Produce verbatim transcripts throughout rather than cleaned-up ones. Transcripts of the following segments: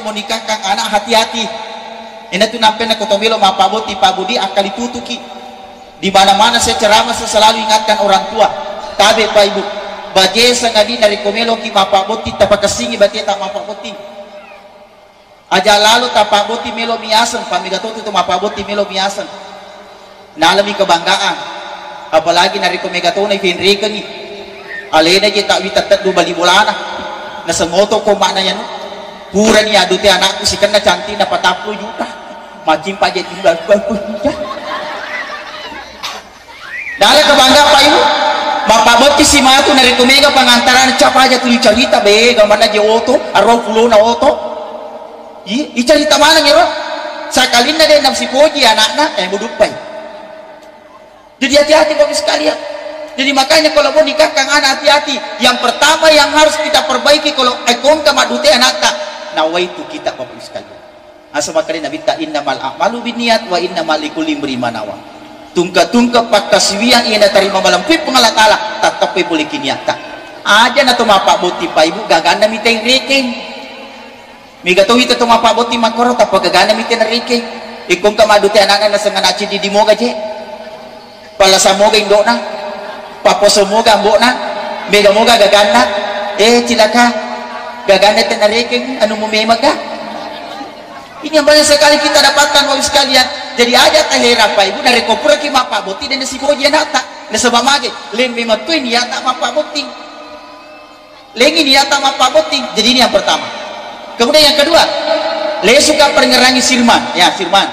Menikahkan anak, hati-hati. Ina tu nampenna ko to melo mappabotti, Pak Budi, akkalitutuki. Di mana-mana saya ceramah, saya selalu ingatkan orang tua. Tabe, Pak Ibu. Baje sangadi narekko meloki mappabotti, tapakessingi bate ta mappabotti. Aja lalo tappabotti melo miaseng, pamega to tu mappabotti melo miaseng. Nalami kebanggaan, apalagi narekko mega tona ifenrekengi. Alena je tak wita teddu bali bolana. Naseng oto ko makna yanu. Purani adu te anakku sikenna cantikna patappulo juta. Macimpa je tiga ratus juta. Dala kebangga, Pak Ibu. Mappabotti si matu narekko mega pengantaran, capa aja tuli carita be, gambarna je oto, arro pulona oto. Iya, icarita maneng ero. Sakalinna de nafsi poji anakna, eh, muduppai. Jadi hati-hati, Bapak sekalian. Jadi makanya kalau mau nikahkan anak, hati-hati. Yang pertama yang harus kita perbaiki kalau ekongka madute anakta, nawaitu kita, Bapak sekalian. Asa makkeda Nabitta, "Innamal a'malu binniyat wa innamal likulli imri'in ma nawa." Tungke-tungke pakkasiwiang iya natarima malempu Puang Allah Taala, tatteppai pole ki niatta. Aja na to mappabotti, Pak Ibu, gaganna mita rekeng. Mega to wita to mappabotti makkoro, tappa gaganna mita rekeng. Ikko engka madute anakna naseng anak ciddi di moga je. Pallasa moga indo'na, papposo moga ambo'na, mega moga gaganna. Eh, cilaka, gaganna tena rekeng, anu mu memang ga? Ini yang banyak sekali kita dapatkan, Bapak sekalian. Jadi aja taheran, Pak Ibu, narekko puraki mappabotti dan sipoji anakta. Nasaba mage, lembe mattui niatta mappabotti. Lengi niatta mappabotti. Jadi ini yang pertama. Kemudian yang kedua, lesuka peringerangi sirman. Ya, sirman.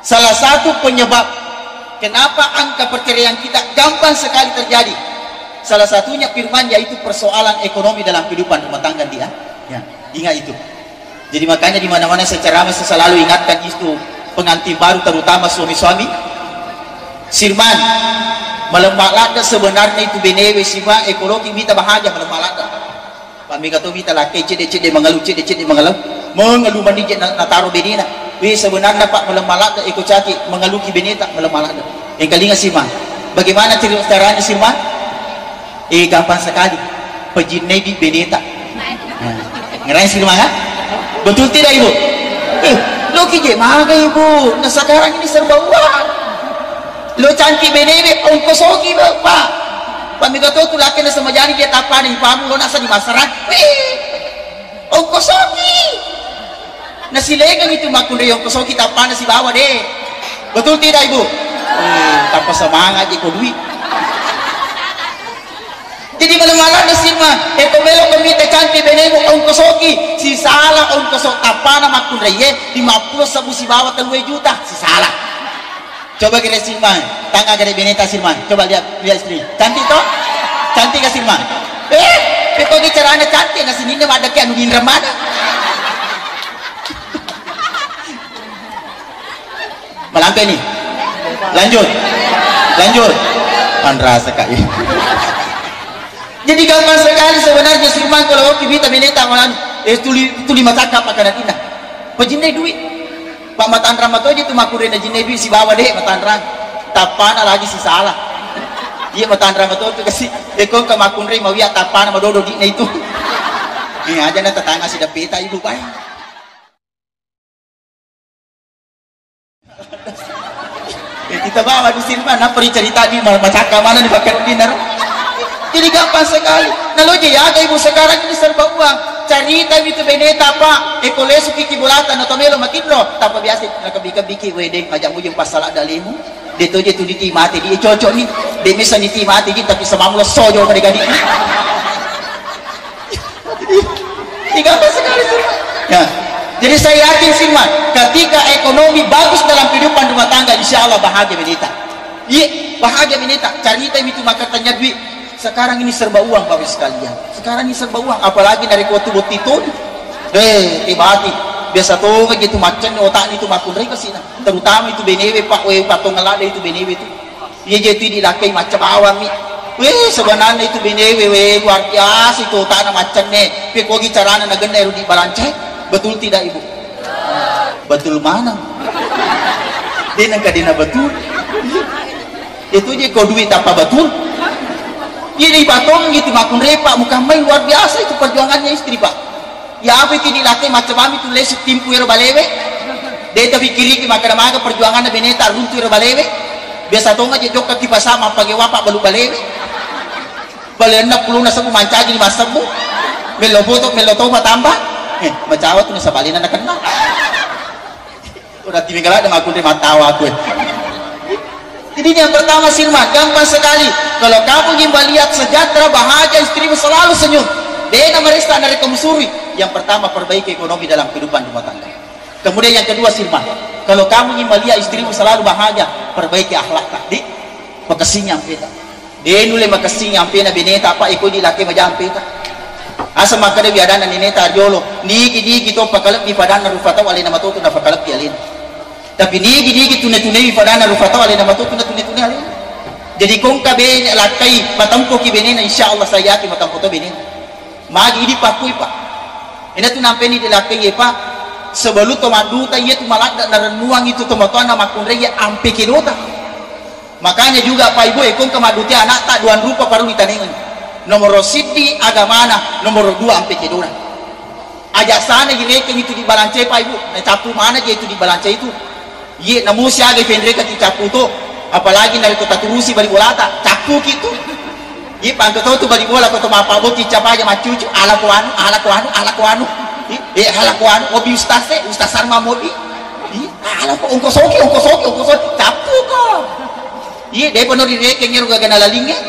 Salah satu penyebab kenapa angka perceraian kita gampang sekali terjadi, salah satunya firman, yaitu persoalan ekonomi dalam kehidupan rumah tangga dia. Ya, ingat itu. Jadi makanya di mana-mana saya ceramah, saya selalu ingatkan itu pengantin baru, terutama suami-suami. Sirman, malemma ladde sebenarnya itu benewe, sirman, ekologi mita bahagia malemma ladde. Pak, mega to mita lakkai cedde-cedde mengeluh, cedde-cedde mengeluh. Mengeluh mani je na-, nataro benena. Weh, sebenarnya, Pak, malemma ladde eko caki mengeluh ki beneta malemma ladde. Engkalinga sirman. Bagaimana ceri-, caranya sirman? Eh, gampang sekali. Pejinnai di beneta. Nah, ngerai sirman, ha? Betul tidak, Ibu? Eh, lo ki je maga, Ibu. Nah, sekarang ini serba uang. Lo cantik benewe, ongkosoki, Pak. Pak, mega to tu lakkai na semajani dia tapani, pamu lo nasa di masara. Wih, ongkosoki. Nasilengang itu makkunrai ongkosoki tappana sibawa de. Betul tidak, Ibu? Eh, tappa semangat je ko dui. Jadi malemma ladde sirman, eko melo ko mita cantik benemu ongkosoki, sisala ongkoso tappana makkunraie, lima puluh sebbu sibawa tellue juta, sisala. Coba gere sirman, tanga gere beneta sirman, coba lihat, lihat istri, cantik toh? Cantik gak sirman? Eh, eko gi carana cantik, nasininna maddaki anu ginrang mana? Malampe ni. Lanjut. Lanjut. Panrasa, Kak. Jadi gampang sekali sebenarnya sirman kalau oki mita beneta malam. Eh, tuli, tuli macakka pakana dina. Pajinnai duit. Pak, matanrang matoji tu makkurena jinnai duit sibawa de matanrang. Tappana lagi sisala. Iya, matanrang mato tu kasi. Eko engka makkunrai mawia tappana madodo dina itu. Ini aja na tetangga si dapeta ibu bai. Eh, kita bawa di sini, Pak. Nappa ricerita di ma-, macakka mana di pakai rugi naro. Jadi gampang sekali. Nah, lo je yaga ibu sekarang ini serba uang. Carita itu beneta, Pak. Eko lesu kiki bolata, no tomelo matinro. Tapa biasa, nakabi-kabiki, wedeng, aja mujung pasal ada lemu. De to je tu diti mati, di cocok ni. De mesa niti mati, di tapi semamlo sojo mereka di. Tiga belas sekali sih. Ya. Jadi saya yakin sih, Mak, ketika ekonomi bagus dalam kehidupan rumah tangga, insya Allah bahagia menita. Iya, bahagia menita. Carita itu maka tanya duit. Sekarang ini serba uang, Bapak sekalian. Sekarang ini serba uang, apalagi dari waktu botitun. Eh, tibati. Biasa tuh gitu macam otak itu makun reka sih. Terutama itu benewe, Pak, we patong ada itu benewe itu. Iya je tu idi lakkai macca bawang mi. Weh, sebenarnya itu benewe, weh, luar biasa itu otakna maccenne. Pe kogi carana nagenna ero di balanca. Betul tidak, Ibu? Betul mana? Dena kadena betul. Itu je ko duit apa betul? Iya di batong gitu makun repa muka mai luar biasa itu perjuangannya istri, Pak. Iya apa itu di late macca mami tu lesu timpu ero balewe. De' tapikkiriki makkeda maga perjuanganna beneta runtu ero balewe. Biasa tonga je jokka ki pasa mappage wapa balu balewe. Balenna puluna sebbu mancaji lima sebbu. Mello foto, mello toba tambah. Eh, macawa tu nasaba alena nakenna. Berarti mega ladde makkunrai mattawa aku, eh. Jadi ini yang pertama, Sirman, gampang sekali. Kalau kamu ingin melihat sejahtera, bahagia, istrimu selalu senyum, de' namaresta narekko musuri. Yang pertama, perbaiki ekonomi dalam kehidupan rumah tangga. Kemudian yang kedua, Sirman, kalau kamu ingin melihat istrimu selalu bahagia, perbaiki akhlak tadi. Pakessing ampeta. De' nulle makessing ampena beneta, apa iko di lake maja ampeta. Asa makkeda wi adanna neneta riolo, nigi-nigi to pakalebbi padanna rufa tau alena matotu napakalebbi alena. Tapi nigi-nigi tune-tunewi padanna rufa tau alena matotu natune-tune alena. Jadi kongka bene lakkai matempoki benena, insya Allah saya yakin matempo to benena. Magi idi pakkui, Pak. Ina tu nampeni di lakkai, Pak. Sebelum to madduta, iya tu maladda narennuang itu tomatoanna makkunrai, iya ampe kedota. Makanya juga, Pak Ibu, e, kongka madduti anakta dua rupa parellu ditanengeng. Nomoro siddi agamana, nomoro dua ampe kedona. Aja sana direkeng itu di balanca, Pak Ibu. Nacappu mana je itu di balanca itu. Iye, namu siaga ipenreka ki cappu to. Apalagi narekko taturusi bali bolata, cappuki tu. Iye, pangka to tu bali bola ko to mappabotti capaja maccucu, ala ko anu, ala ko anu, ala ko anu. Iye, eh, ala ko anu, obi ustaz e, ustaz Sarma mobi. Iye, ala ko ongkosoki, ongkosoki, ongkosoki, cappu ko. Iye, depa no direkeng ero gaga nalalingnge.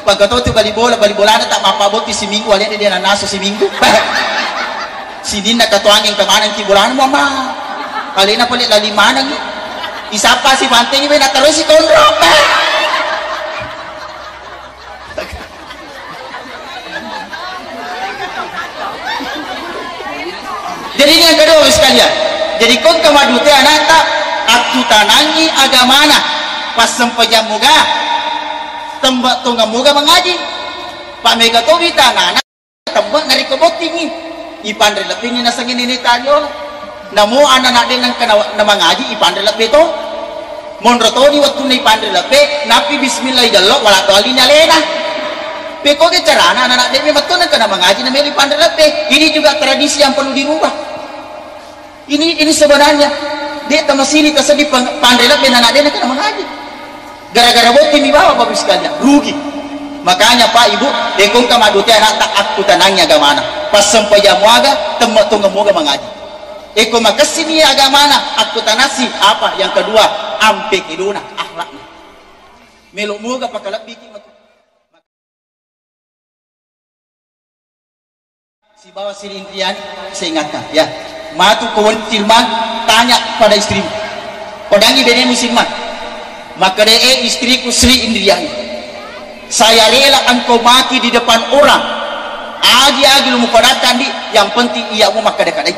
Pangka to tu bali bola, bali bolana tak mappabotti siminggu, alena de nanasu siminggu. Sininna katuangeng kamaneng ki bolana, mama. Alena pale lali maneng. Isappa si pantengi bena terus si konro. Jadi ini yang kedua, Bapak sekalian. Jadi kongka madduti anakta, akkutanangi agamana, passempajang moga, temme tongeng moga mangaji. Pak mega to wita anak-anak temme narekko bottingi, ipanre lebbini nasengnge nene tariolo. Namo anak-anak de nengka na, namangaji, ipanre lebbe to. Monro toni wettunna ipanre lebbe, nappi bismillah idello, wala to alini alena. Pekoge carana anak-anak de memang to nengka namangaji namelo ipanre lebbe. Ini juga tradisi yang perlu dirubah. Ini, ini sebenarnya de tamasini taseddi pang-, panre lebbe anak-anak de nengka namangaji. Gara-gara botting mi bawa, Bapak sekalian, rugi. Makanya Pak Ibu, de kongka madduti anakta akkutanangi agamana. Passempajang muaga, temme tongeng muaga mangaji. Eko makessini agamana, akkutanasi apa? Yang kedua, ampe kedona akhlakna. Melo muaga pakalebbiki matu. Sibawa Sri Indriani, saya ingatkan, ya. Matu ko woni Sirman, tanya pada istrimu. Kodangi benemu Sirman. Makkeda, "Eh, istriku Sri Indriani, saya rela engkau mati di depan orang. Agi-agi lu mupadakkan di, yang penting iya mu makkeda-kadai.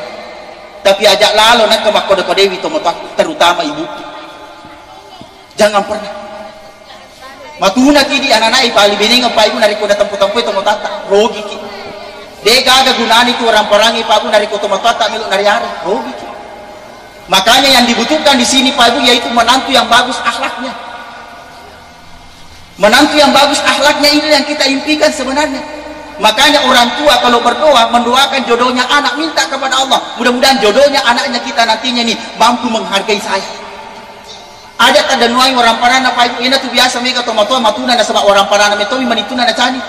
Tapi aja lalo nengka makkoda-kodaiwi tomatoakku, terutama ibuku." Jangan pernah. Matunaki di anak-anak ipalibenengeng Pak Ibu narekko natempo-tempoi tomatoatta, rogiki. De gaga gunani tu orang parangi Pak Ibu narekko tomatoatta melo nariare, rogiki. Makanya yang dibutuhkan di sini Pak Ibu yaitu menantu yang bagus akhlaknya. Menantu yang bagus akhlaknya ini yang kita impikan sebenarnya. Makanya orang tua kalau berdoa, mendoakan jodohnya anak, minta kepada Allah, mudah-mudahan jodohnya anaknya kita nantinya ini mampu menghargai saya. Aja taddanuai orang parana, Pak Ibu, ina tu biasa mega tomatoa matuna nasaba orang parana metomi manituna nacani.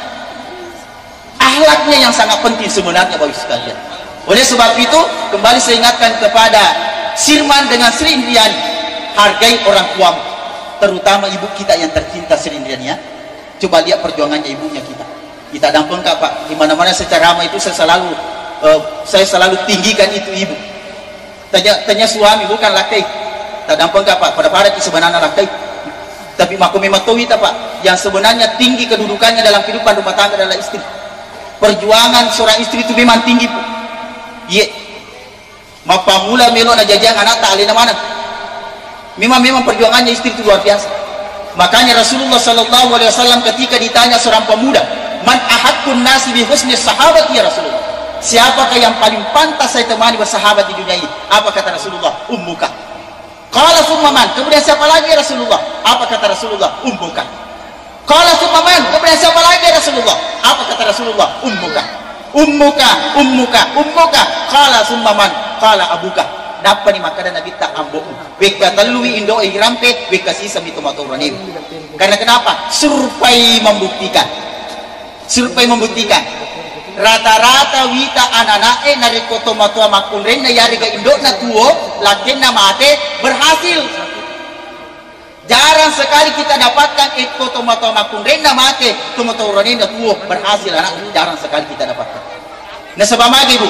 Akhlaknya yang sangat penting sebenarnya, Bapak Ibu sekalian. Oleh sebab itu, kembali saya ingatkan kepada Sirman dengan Sri Indriani, hargai orang tuamu, terutama ibu kita yang tercinta Sri Indriani, ya. Coba lihat perjuangannya ibunya kita. Kita dampengka, Pak. Di mana-mana saya ceramah itu saya selalu, eh, saya selalu tinggikan itu ibu. Tanya, tanya suami, bukan lakkai. Tadampengka, Pak, pada-pada ki sebenarnya lakkai. Tapi mako memang towita, Pak, yang sebenarnya tinggi kedudukannya dalam kehidupan rumah tangga adalah istri. Perjuangan seorang istri itu memang tinggi, Pak. Iya. Mappammula melo najajiang anakta alena maneng. Memang, memang perjuangannya istri itu luar biasa. Makanya Rasulullah sallallahu alaihi wasallam ketika ditanya seorang pemuda, "Man ahaqqun nasi bi husni sahabati ya Rasulullah?" Siapakah yang paling pantas saya temani bersahabat di dunia ini? Apa kata Rasulullah? "Ummuka." Qala, "Summa man?" Kemudian siapa lagi ya Rasulullah? Apa kata Rasulullah? "Ummuka." Qala, "Summa man?" Kemudian siapa lagi ya Rasulullah? Apa kata Rasulullah? "Ummuka." Ummuka, ummuka, ummuka. Qala summa man? Qala abuka. Nappani makkeda Nabitta, ambo'mu. Wekka tellui indo'e irampe, wekka sisami tomatoa uranewe. Karena kenapa? Survei membuktikan. Survei membuktikan. Rata-rata wita anana'e narekko tomatoa makkunrainna yarega indo'na tuo, lakkenna mate, berhasil. Jarang sekali kita dapatkan, eh, ko tomatoa makkunrainna mate, tomatoa uranewe tuo, berhasil anak, jarang sekali kita dapatkan. Nasaba magi, Bu?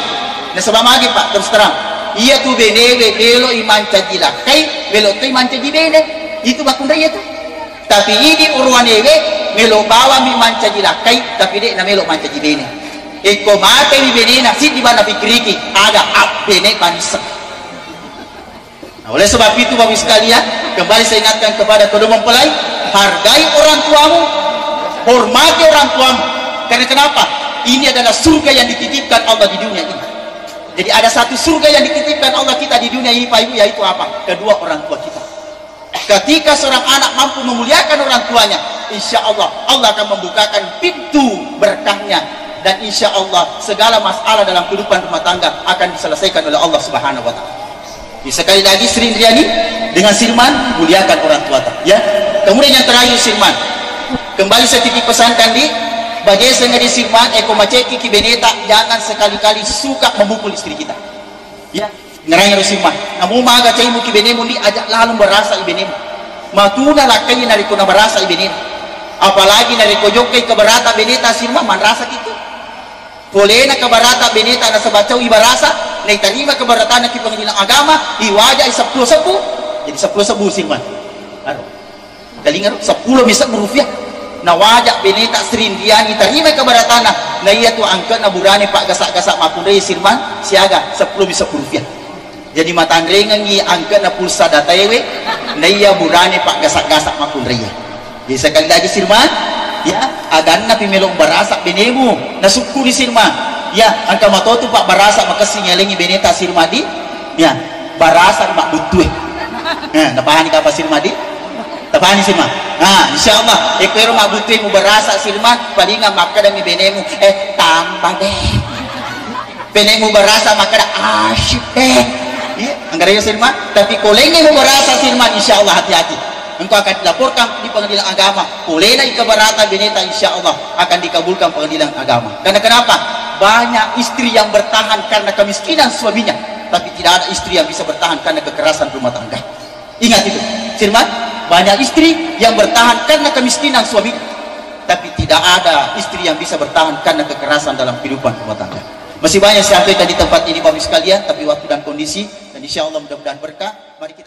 Nasaba magi, Pak? Terus terang. Iya tu benewe melo'i mancaji lakkai, melo toi mancaji bene. Itu makkunrai iya tu. Tapi idi oroanewe melo bawammi mancaji lakkai, tapi de' namelo mancaji bene. Ekko matemi benena, siddi bana pikiriki, aga abbene panissa. Nah, oleh sebab itu, Bapak Ibu sekalian, kembali saya ingatkan kepada kedua mempelai, hargai orang tuamu, hormati orang tuamu. Karena kenapa? Ini adalah surga yang dititipkan Allah di dunia ini. Jadi ada satu surga yang dititipkan Allah kita di dunia ini, Pak Ibu, yaitu apa? Kedua orang tua kita. Ketika seorang anak mampu memuliakan orang tuanya, insya Allah, Allah akan membukakan pintu berkahnya. Dan insya Allah, segala masalah dalam kehidupan rumah tangga akan diselesaikan oleh Allah Subhanahu wa Ta'ala. Jadi, sekali lagi, Sri Indriani, dengan Sirman, muliakan orang tua ta. Ya, kemudian yang terakhir, Sirman, kembali saya titip pesankan di, bage sengaja Sirman, eko macekki ki beneta, jangan sekali-kali suka memukul istri kita. Ya, ngerang ero Sirman. Namu maga caimu ki benemu di, aja lalu berasa i benemu. Matuna lakkai narekko nabarasa i benena. Apalagi narekko jokkai keberata beneta Sirman, manrasa ki tu. Polena kabarata beneta nasaba cau ibarasa, naitarima kabaratana ki pengadilan agama, iwajai seppulo sebbu, jadi seppulo sebbu Sirman. Aro. Kalinga ro, seppulo mi sebbu rupiah. Nawaja beneta Sri Indriani tarima kabaratana, na iya tu angkena burane paggasa-gasa makkunrai Sirman, siaga seppulo mi sebbu rupiah. Jadi matanrengengngi angkena pulsa dataewe, naiya burane paggasa-gasa makkunraiye. Jadi sekali lagi Sirman, ya, aganna pi melo barasa benemu, nasukkuni Sirman. Ya, engka matotu pak barasa makessing yalengngi beneta Sirman di, ya, barasa mabbuttue. Nah, napahani kapa Sirman di? Tapahani Sirman. Nah, insya Allah, eko ero mabbuttue mu barasa Sirman, palinga makkadami benemu, eh, tambah deh. Penemu barasa makkada asyik deh. Iya, anggara iya Sirman. Tapi ko laingnge mu barasa Sirman, insya Allah hati-hati. Engkau akan dilaporkan di pengadilan agama. Polena ika barata beneta, insya Allah akan dikabulkan pengadilan agama. Karena kenapa? Banyak istri yang bertahan karena kemiskinan suaminya, tapi tidak ada istri yang bisa bertahan karena kekerasan rumah tangga. Ingat itu, Sirman, banyak istri yang bertahan karena kemiskinan suaminya, tapi tidak ada istri yang bisa bertahan karena kekerasan dalam kehidupan rumah tangga. Masih banyak saya sampaikan di tempat ini, Bapak Ibu sekalian, tapi waktu dan kondisi, dan insya Allah mudah-mudahan berkah. Mari kita